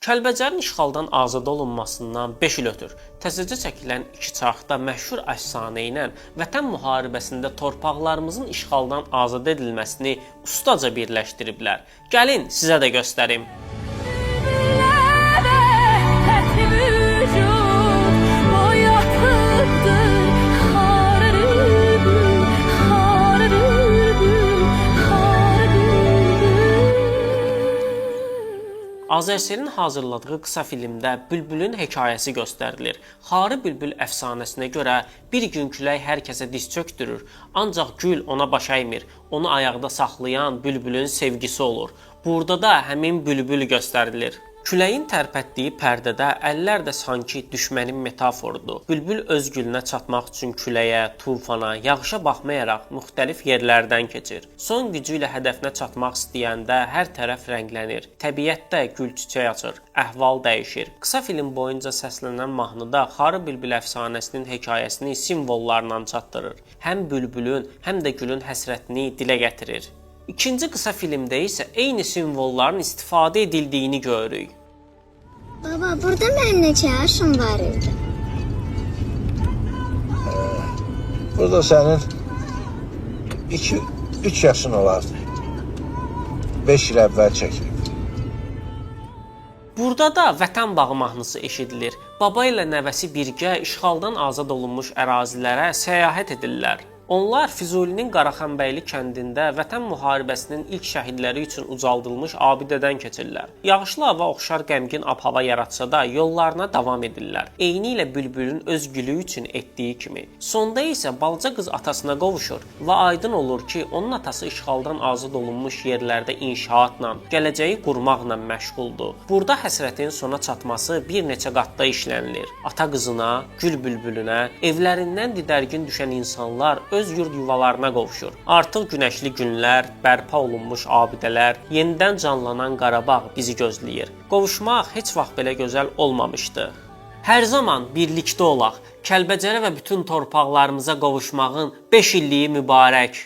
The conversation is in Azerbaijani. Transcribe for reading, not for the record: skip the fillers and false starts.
Kəlbəcərin işğaldan azad olunmasından 5 il ötür. Təzəcə çəkilən iki çarxda məşhur əfsanə ilə Vətən müharibəsində torpaqlarımızın işğaldan azad edilməsini ustaca birləşdiriblər. Gəlin sizə də göstərim. Azərselin hazırladığı qısa filmdə bülbülün hekayəsi göstərilir. Xarı bülbül əfsanəsinə görə bir gün külək hər kəsə diz çökdürür, ancaq gül ona baş əymir. Onu ayaqda saxlayan bülbülün sevgisi olur. Burada da həmin bülbül göstərilir. Küləyin tərpətdiyi pərdədə əllər də sanki düşmənin metaforudur. Bülbül öz gülünə çatmaq üçün küləyə, tufana, yağışa baxmayaraq müxtəlif yerlərdən keçir. Son gücü ilə hədəfinə çatmaq istəyəndə hər tərəf rənglənir. Təbiətdə gül çiçək açır, əhval dəyişir. Qısa film boyunca səslənən mahnıda Xarı bülbül əfsanəsinin hekayəsini simvollarla çatdırır. Həm bülbülün, həm də gülün həsrətini dilə gətirir. İkinci qısa filmdə isə eyni simvolların istifadə edildiyini görürük. Baba, burada mənim neçə yaşım var idi? Burada sənin 2-3 yaşın olardı. 5 il əvvəl çəkilib. Burada da Vətən bağı mahnısı eşidilir. Baba ilə nəvəsi birgə işğaldan azad olunmuş ərazilərə səyahət edirlər. Onlar Füzulinin Qaraxanbəyli kəndində Vətən müharibəsinin ilk şəhidləri üçün ucaldılmış abidədən keçirlər. Yağışlı hava oxşar qəmgin ab-hava yaratsa da yollarına davam edirlər. Eynilə bülbülün öz gülü üçün etdiyi kimi. Sonda isə balaca qız atasına qovuşur və aydın olur ki, onun atası işğaldan azad olunmuş yerlərdə inşaatla, gələcəyi qurmaqla məşğuldur. Burada həsrətin sona çatması bir neçə qatda işlənilir. Ata qızına, gül bülbülünə, evlərindən didərgin düşən insanlar öz yurd yuvalarına qovuşur. Artıq günəşli günlər, bərpa olunmuş abidələr, yenidən canlanan Qarabağ bizi gözləyir. Qovuşmaq heç vaxt belə gözəl olmamışdı. Hər zaman birlikdə olaq. Kəlbəcərə və bütün torpaqlarımıza qovuşmağın 5 illiyi mübarək.